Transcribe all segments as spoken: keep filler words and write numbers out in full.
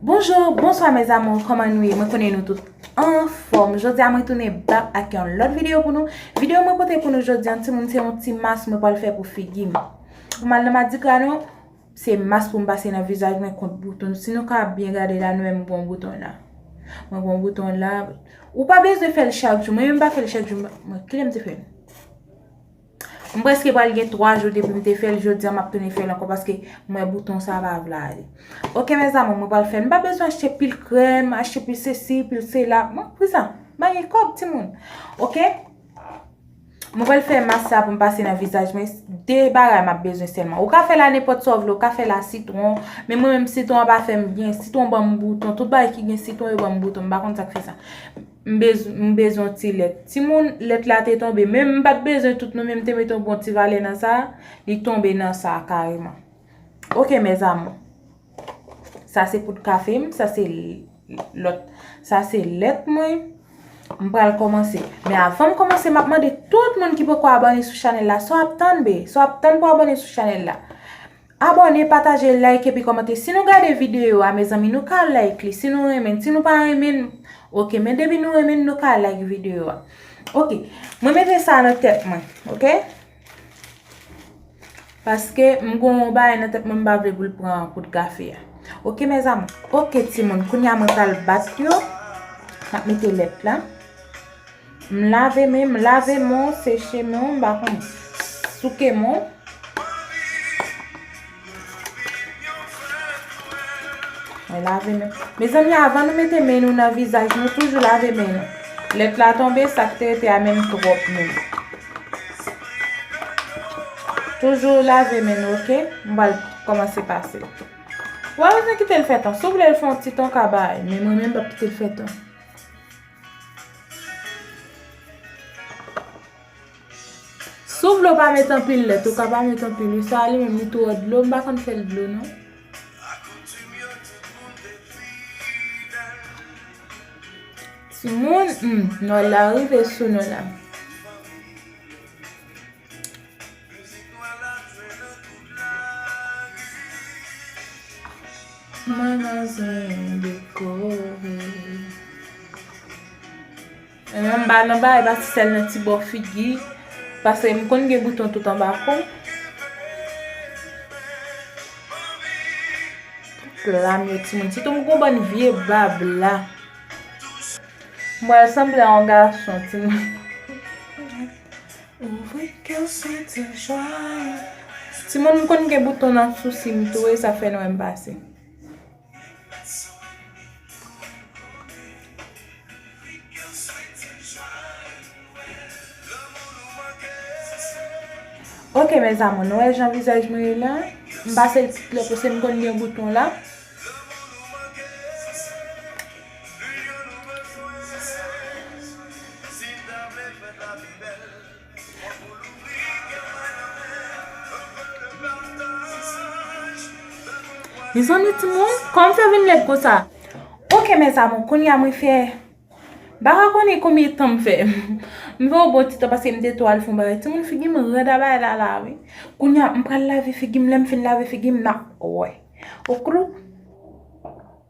Bonjou, bonswa mes amours, kòman nou ye? Mwen konnen nou tout anfòm. Jodi a mwen tounen back ak yon lòt videyo pou nou. Videyo mwen pote pou nou jodi a, timoun, se yon ti mas mwen pral fè pou figi m. Pou m al nan Mardi Gras nou, se mas pou m pase nan vizaj mwen kont bouton. Si nou ka byen gade la, nou wè m gen yon bouton la. Mwen gen yon bouton la. Ou pa bezwen fè l chak jou. Mwen menm m pa fè l chak jou. Mwen, kilè m te fè l? M prèske pral gen twa jou depi m te fè l, jodi a m ap tounen fè l ankò paske m wè bouton sa pa vle ale. Ok mes amours, mwen pral fè l. M pa bezwen achte pil krèm, achte pil sesi, pil sela. Mwen, pou sa, m pa gen kòb, timoun. Ok? Mwen pral fè mas sa pou m pase nan vizaj mwen. De bagay m ap bezwen sèlman. Ou ka fè l a nenpòt sa w vle, ou ka fè l a sitwon, men mwen menm sitwon an pa fè m byen. Sitwon ban m bouton, tout bagay ki gen sitwon yo ban m bouton, m pa konn sa k fè sa. M bez-, m bezwen yon ti lèt. Timoun, lèt la te tonbe. Men m pa t bezwen tout non, men m te mete yon bon ti valè nan sa. Li tonbe nan sa kareman. Ok mes amours. Sa se poud kafe m, sa se l-, lòt. Sa se lèt mwen. M pral kòmanse. Men avan m kòmanse, m ap mande tout moun ki poko abòne sou chanèl la, sa w ap tann, be? Sa w ap tann pou abòne sou chanèl la? Abòne, pataje, like epi kòmante. Si nou gade videyo a, mezanmi, nou ka like li. Si nou renmen, si nou pa renmen, ok, men depi nou renmen, nou ka like videyo a. Ok, mwen mete sa nan tèt mwen, ok? Paske m gon yon bagay nan tèt mwen, m pa vle pou l pran poud kafe a. Ok mes amours. Ok timoun, kounye a mwen pral bat yo. M ap mete lèt la. M lave men, m lave men w, seche men w, m pa konnen. Souke men w. Mwen lave men. Mezanmi, avan nou mete men nou nan vizaj, nou toujou lave men nou. Lèt la tonbe, sa k te rete a menm twòp menm. Toujou lave men nou, ok? M pral kòmanse pase l. Ou pa bezwen kite l fè tan. Si w vle l fè yon ti tan, w ka bay. Men mwen menm, m p ap kite l fè tan. Si w vle w pa met anpil lèt, ou ka pa met anpil wi. Sa a li menm li twò dlo, m pa konn fè l dlo non. Timoun, hmm, Nwèl la rive sou nou la. Mwen bezwen dekore. Mwen menm m pa nan bagay pase sèl nan ti bò figi, paske m konn gen bouton tout anba kò m. Tout lam yo timoun, sitou m gon bann vye bab la. M pral sanble a yon gason timoun. Ouvri kè w, se te jwa. Timoun, m konn gen bouton nan sousi m tou, e sa fè nou wè m pase. Ok mes amours, nou wè jan vizaj mwen ye la. M pase l tout lè paske m konn gen bouton la. Mezanmi timoun, kòman m fè vin lèd konsa? Ok mes amours, kounye a mwen fè, m pa ka konnen konbyen tan m fè. M fè yon bon ti tan paske m te tou al fè yon bagay. Timoun, figi m rèd a bagay la la wi. Kounye a m pral lave figi m, lè m fin lave figi m n ap wè. Oklou.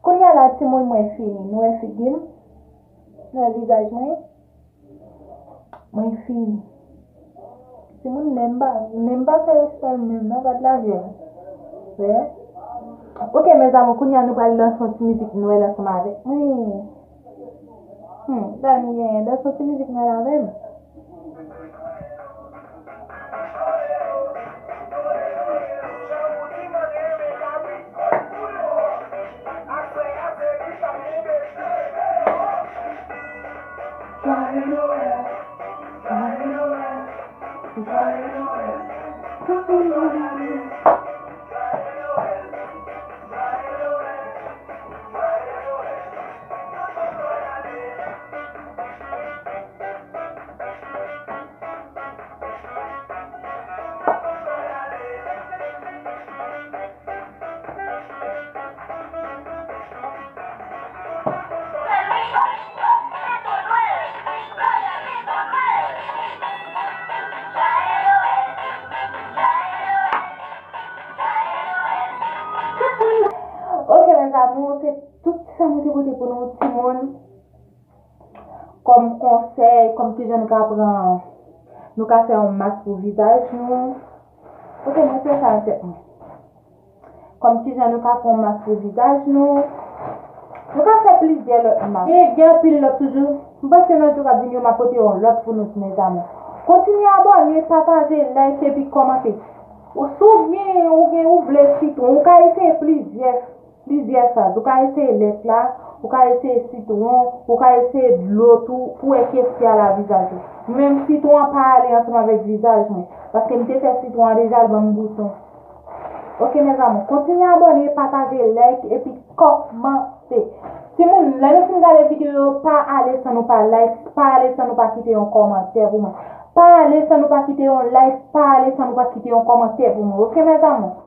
Kounye a la timoun, mwen fini. Nou wè figi m? Nou wè vizaj mwen? Mwen fini. Timoun, menm pa, menm pa fè respè l menm non, gad lavi a. Wè. Ok mes amours, kounye a nou pral danse yon ti mizik Nwèl ansanm avèk mwen. Hmm, sa nou genyen, danse yon ti mizik Nwèl avè m. Bon, se tout sa mwen te pote pou nou, timoun. Kòm konsèy, kòm kijan nou ka pran, nou ka fè yon mask pou vizaj nou. Ok, mwen fè sa nan tèt mwen. Kòm kijan nou ka fè yon mask pou vizaj nou. Nou ka fè plizyè lòt mask. E gen anpil lòt toujou. M panse nan jou k ap vini yo, m ap pote yon lòt pou nou, mes amours. Kontinye abòne, pataje, like epi kòmante. Ou, si w gen, ou gen, ou vle sitwon, ou ka eseye plizyè, plizyè saz. Ou ka eseye lèt la, ou ka eseye sitwon, ou ka eseye dlo tou, pou wè ki efè a la vizaj ou. Mwen menm sitwon an pa ale ansanm avèk vizaj mwen, paske m te fè sitwon an deja, l ban m bouton. Ok, mes amours, kontinye abòne, pataje, like epi kòmante. Timoun, lè nou fin gade videyo yo, pa ale san nou pa like, pa ale san nou pa kite yon kòmantè pou mwen. Pa ale san nou pa kite yon like, pa ale san nou pa kite yon kòmantè pou mwen. Ok, mes amours?